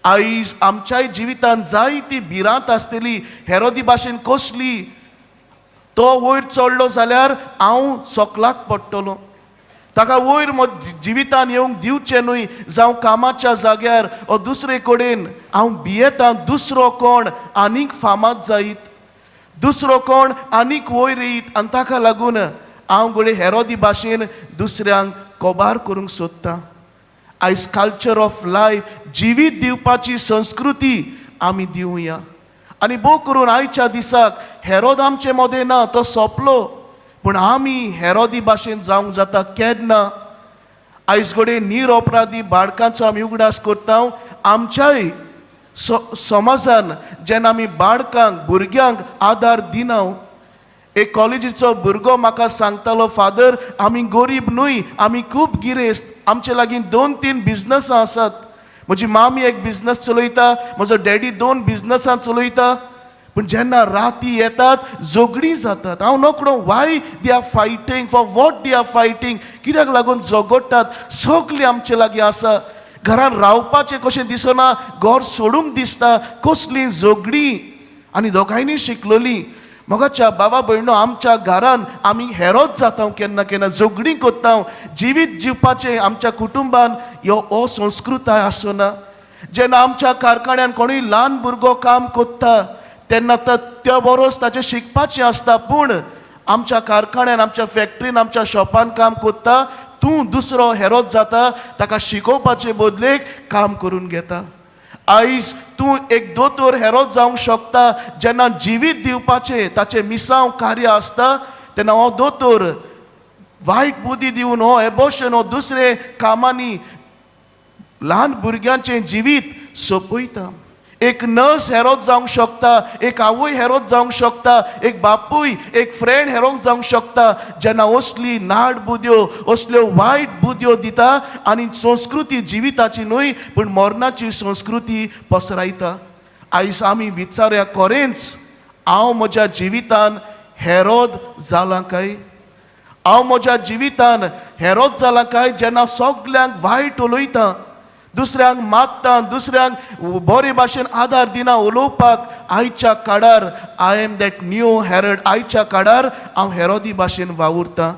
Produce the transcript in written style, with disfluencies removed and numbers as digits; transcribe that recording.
आयज आमच्याय जिवितांत जायती भिरांत आसतली. हेरोदी भाशेन कसली? तो वयर चडलो जाल्यार हांव सकलाक पडटलो. ताका वयर जिवितान येवंक दिवचें न्हय. जावं कामाच्या जाग्यार ओ दुसरे कडेन हांव भियेतां, दुसरो कोण आनीक फामाद जायत, दुसरो कोण आनीक वयर येयत आनी ताका लागून हांव घडये हेरोदी भाशेन दुसऱ्यांक कोबार करूंक सोदतां. आयज कल्चर ऑफ लायफ, जिवीत दिवपाची संस्कृती आमी दिवया. आनी भोव करून आयच्या दिसाक हेरोद आमचे मदें ना, तो सोंपलो, पूण आमी हेरोदी भाशेन जावंक जाता केन्ना? आयज घडये निरअपराधी बाळकांचो आमी उगडास करता. आमच्याय समाजान जेन्ना आमी बाळकांक, भुरग्यांक आदार दिना. एक कॉलेजीचो भुरगो म्हाका सांगतालो, "फादर, आमी गरीब न्हय, आमी खूब गिरेस्त. आमचे लागीं दोन तीन बिजनसां आसात. म्हजी मामी एक बिजनस चलयता, म्हजो डॅडी दोन बिजनसां चलयता. पूण जेन्ना राती येतात, झगडीं जातात. हांव नकळो, why they are fighting, for what they are fighting? कित्याक लागून झगडटात? सगळें आमचे लागीं आसा. घरान रावपाचें कशें दिसना, घर सोडूंक दिसता. कसलीं झगडीं?" आनी दोगांयनी शिकलोलीं. मोगाच्या बाबा भयणो, आमच्या घरान आमी हेरोद जाता केन्ना केन्ना, झगडीं करता. जिवीत जिवपाचें आमच्या कुटुंबान ह्यो हो संस्कृताय आसना. जेन्ना आमच्या कारखान्यान कोणूय ल्हान भुरगो काम करता, तेन्ना त्या बरोच ताचें शिकपाचें आसता. पूण आमच्या कारखान्यान, आमच्या फॅक्टरीन, आमच्या शॉपान काम करता, तूं दुसरो हेरोद जाता. ताका शिकोवपाचे बदलेक काम करून घेता. आयज तूं एक दोतोर हेरोद जावंक शकता. जेन्ना जिवीत दिवपाचें ताचें मिसांव कार्य आसता, तेन्ना हो दोतोर वायट बुद्धी दिवन, हो एबोशन हो दुसरे कामांनी ल्हान भुरग्यांचें जिवीत सोंपयता. एक नर्स हेरोद जावंक शकता, एक आवय हेरोद जावंक शकता, एक बापूय, एक फ्रेंड हेरोद जावंक शकता, जेन्ना असली नाड बुद्यो, असल्यो वायट बुद्यो दिता आनी संस्कृती जिविताची न्हय पूण मरणाची संस्कृती पसरायता. आयज आमी विचारया, खरेंच हांव म्हज्या जिवितान हेरोद जालां काय? हांव म्हज्या जिवितान हेरोद जालां काय, जेन्ना सगल्यांक वायट उलयता, दुसऱ्यांक मारता, दुसऱ्यांक बरे भाशेन आदार दिना उलोवपाक? आयच्या काळार I am that new Herod. आयच्या काळार हांव हेरोदी भाशेन वावुरतां.